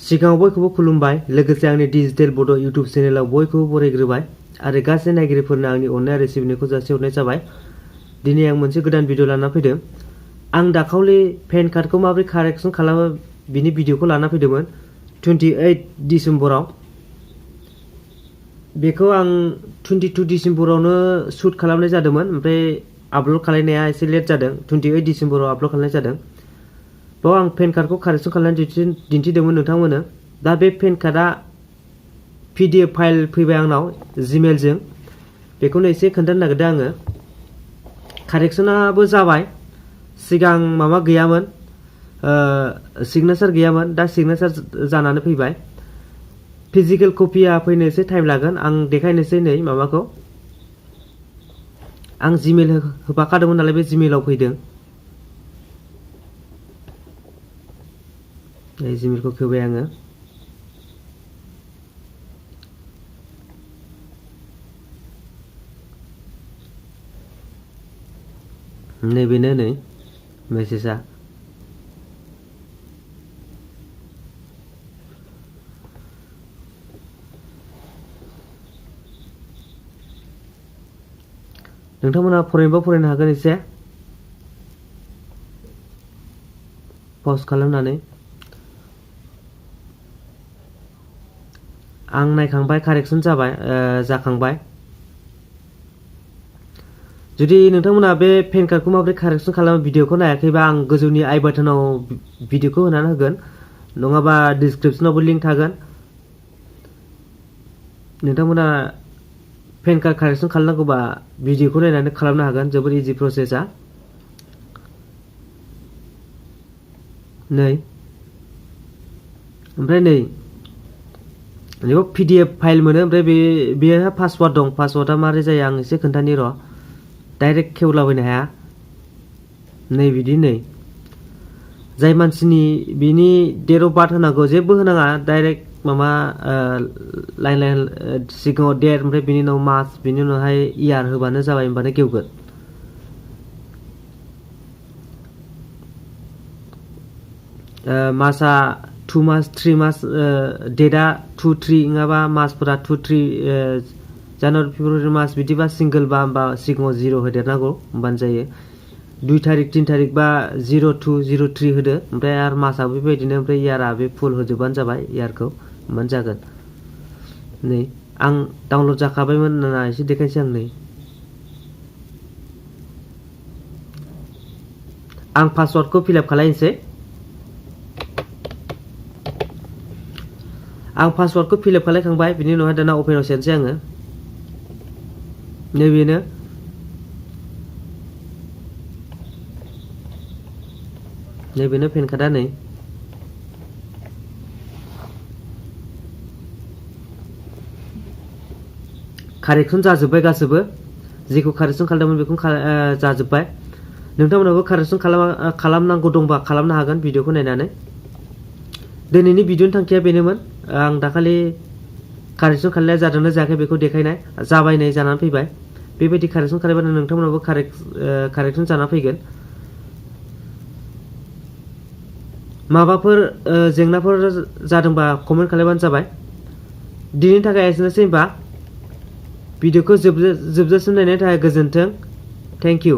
सिगाङाव बयखौबो खुलुमबाय लोगोसे आंनि डिजिटेल बड' इउट्युब चेनेलाव बयखौबो बरायग्रोबाय आरो गासै नायगिरिफोरनो आंनि अननाय आरो सिबिनायखौ जासिहरनाय जाबाय। दिनै आं मोनसे गोदान भिडिअ लाना फैदों। आं दाखालि पेन कार्डखौ माबोरै कारेक्सन खालामो बिनि भिडिअखौ लाना फैदोंमोन 28 डिसेम्बराव। बेखौ आं 22 डिसेम्बरावनो शुट खालामनाय जादोंमोन, ओमफ्राय आपल'ड खालामनाया एसे लेट जादों। 28 डिसेम्बराव आपल'ड खालामनाय जादों। बाव आं पेन कार्डखौ कारेक्सन खालामनानै दिन्थिदोंमोन नोंथांमोननो। दा बे पेन कार्डआ PDF फाइल फैबाय आंनाव जिमेलजों। बेखौनो एसे खोन्थानो नागिरदों आङो। कारेक्सनाबो जाबाय। सिगां माबा गैयामोन, सिगनेचार गैयामोन, दा सिगनेचार जानानै फैबाय। फिजिकेल कपिया फैनो एसे टाइम लागोन। आं देखायनोसै नै माबाखौ। आं जिमेल होफाखादोंमोन नालाय बे जिमेलाव फैदों। जिमेलखौ खेवबाय आङो। नैबेनो नै मेसेजआ। नोंथांमोना फरायनोबा फरायनो हागोन एसे पज खालामनानै। आं नायखांबाय, कारेक्सन जाबाय, जाखांबाय। जुदि नोंथांमोना बे पेन कार्डखौ माबोरै कारेक्सन खालामो भिडिअखौ नायाखैबा आं गोजौनि आइ बाटनाव भिडिअखौ होनानै होगोन, नङाबा डिसक्रिपसनावबो लिंक थागोन। नोंथांमोना पेन कार्ड कारेक्सन खालामनांगौबा भिडिअखौ नायनानै खालामनो हागोन। जोबोर इजि प्रसेसआ। नै ओमफ्राय नै बेयाव PDF फाइल मोनो, ओमफ्राय बेहा पासवार्ड दं। पासवार्डआ मारै जायो आं एसे खोन्थानि र'। डाइरेक्ट खेवलाबायनो हाया। नै बिदि नै जाय मानसिनि बिनि डेट अफ बार्थ होनांगौ जेबो होनाङा, डाइरेक्ट माबा लाइन लाइन सिगाङाव डेट, ओमफ्राय बिनि उनाव मास, बिनि उनावहाय इयार होबानो जाबाय, होमबानो खेवगोन। मासआ 2 मास 3 मास, डेटआ 2 3 नङाबा मासफोरा 2 3 जानुवारि फेब्रुवारि मास बिदिबा सिंगोल बा होमबा सिगाङाव 0 होदेरनांगौ, होमबानो जायो। 2 तारिख 3 तारिख बा 02 03 होदो, ओमफ्राय आरो मासआ बेबायदिनो, ओमफ्राय इयारा बे फुल होजोबबानो जाबाय, इयारखौ होमबानो जागोन। नै आं डाउनलड जाखाबायमोन होनना एसे देखायनोसै आं। नै आं पासवार्डखौ फिलआप खालायनोसै। आं पासवार्डखौ फिलआप खालायखांबाय। बिनि उनावहाय दाना अपेनाव सेरनोसै आङो। नैबेनो नैबेनो पेन कार्डआ। नै कारेक्सन जाजोब्बाय गासैबो। जेखौ कारेक्सन खालामदोंमोन बेखौ जाजोब्बाय। नोंथांमोनाबो कारेक्सन खालामनांगौ दंबा खालामनो हागोन भिडिअखौ नायनानै। दिनैनि भिडिअनि थांखिया बेनोमोन। आं दाखालि कारेक्सन खालामनाया जादोंना जायाखै बेखौ देखायनाय। जाबाय, नै जानानै फैबाय। बेबायदि कारेक्सन खालामबानो नोंथांमोनाबो कारेक्सन जाना फैगोन। माबाफोर जेंनाफोर जादोंबा कमेन्ट खालामबानो जाबाय। दिनैनि थाखाय एसेनोसै होमबा। भिडिअखौ जोबजासिम नायनायनि थाखाय गोजोन्थों। Thank you.